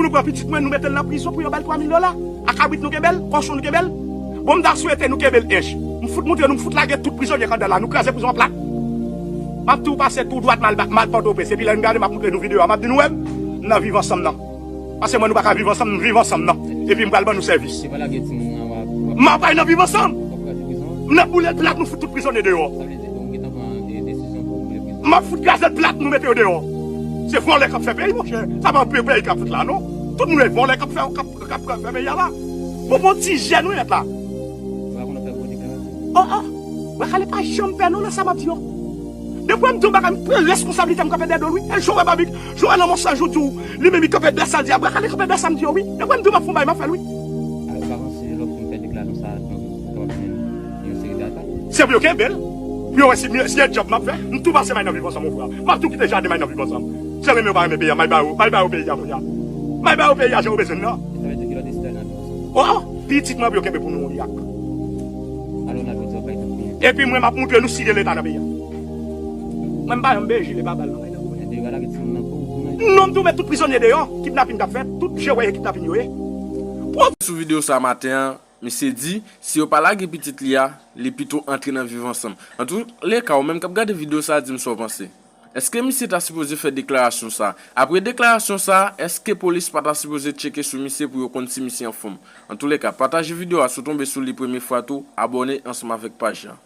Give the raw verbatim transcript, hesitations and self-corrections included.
Nou pran pitit mwen, nou mete l nan prizon pou yo ba l twa mil dola. A kabrit nou kenbe l, kòchon nou kenbe l. Bon, m ta swete nou kenbe l ench. M fout montre nou, m fout lage tout prizonye k anndan la, nou kraze prizon an plat. M ap tou pase tou dwat, m al, m al Pòtoprens. Epi lè nou gade, m ap montre nou videyo a, m ap di nou, wè m nan Viv Ansanm nan. Paske mwen nou pa ka viv ansanm, nou viv ansanm nan. Epi m pral ban nou sèvis. Se pa lage timoun nan w ap. M ap bay nan Viv Ansanm. W ap kraze prizon an? M nan boule l plat, nou fout tout prizonye deyò. Sa vle di ke w gentan pran, e, desizyon pou w boule prizon? M ap fout kraze l plat, nou mete yo deyò. Se vòlè k ap fè peyi, monchè. Sa pa pe-, peyi k ap fèt la, non. Tout moun e vòlè k ap fè, k ap, k ap fè peyi a la. Bon, bon ti jèn nou mèt la. Ou pa konn fè gwo deklarasyon? Oh, oh. Brakale pa janm pè non nan sa m ap di yo. Depi m di yon bagay, m pran responsablite m kanpe dèyè do l, wi. E Joel Babik, Joel Lanmò Sanjou di w, li menm li kanpe dèyè sa l di a. Brakale kanpe dèyè sa m di yo, wi. Depi m di w m ap fè yon bagay, m ap fè l, wi. Alò, ou pa panse lè w fin fè deklarasyon sa a, ou kapab jwenn yon seri de atak? Se pou yo kenbe l. Pou yo wè si, si e djòb m ap fè. M tou pase may nan Viv Ansanm, mon frè. M ap tou kite jaden may nan Viv Ansanm. Se renmen yo pa renmen peyi a, may ba yo, may ba yo peyi a kounye a. May ba yo peyi a jan yo bezwen l nan. Sa vle di ki lè w deside al nan Viv Ansanm? Oh, oh, pitit mwen pou yo kenbe pou nou yon yak. Alò, n ap di w pa ekzanp. Epi mwen, m ap montre nou si gen Leta nan peyi a. Mwen, m pa janm bejile pa bal, non. Epi yo ka lage timoun nan kou, tou, non? Non, m tou met tout prizonye deyò. Kidnapin k ap fèt, tout je wè e kidnapin yo ye. Sou videyo sa maten an, misye di, si yo pa lage pitit li a, li pito antre nan Viv Ansanm. Antouleka, ou menm k ap gade videyo sa a, di m sa w panse. Èske misye ta sipoze fè deklarasyon sa a? Apre deklarasyon sa a, èske polis pa ta sipoze tcheke sou misye pou yo konn si misye anfòm? Antouleka, pataje videyo a si w tonbe sou li premye fwa tou, abòne ansanm avèk paj la.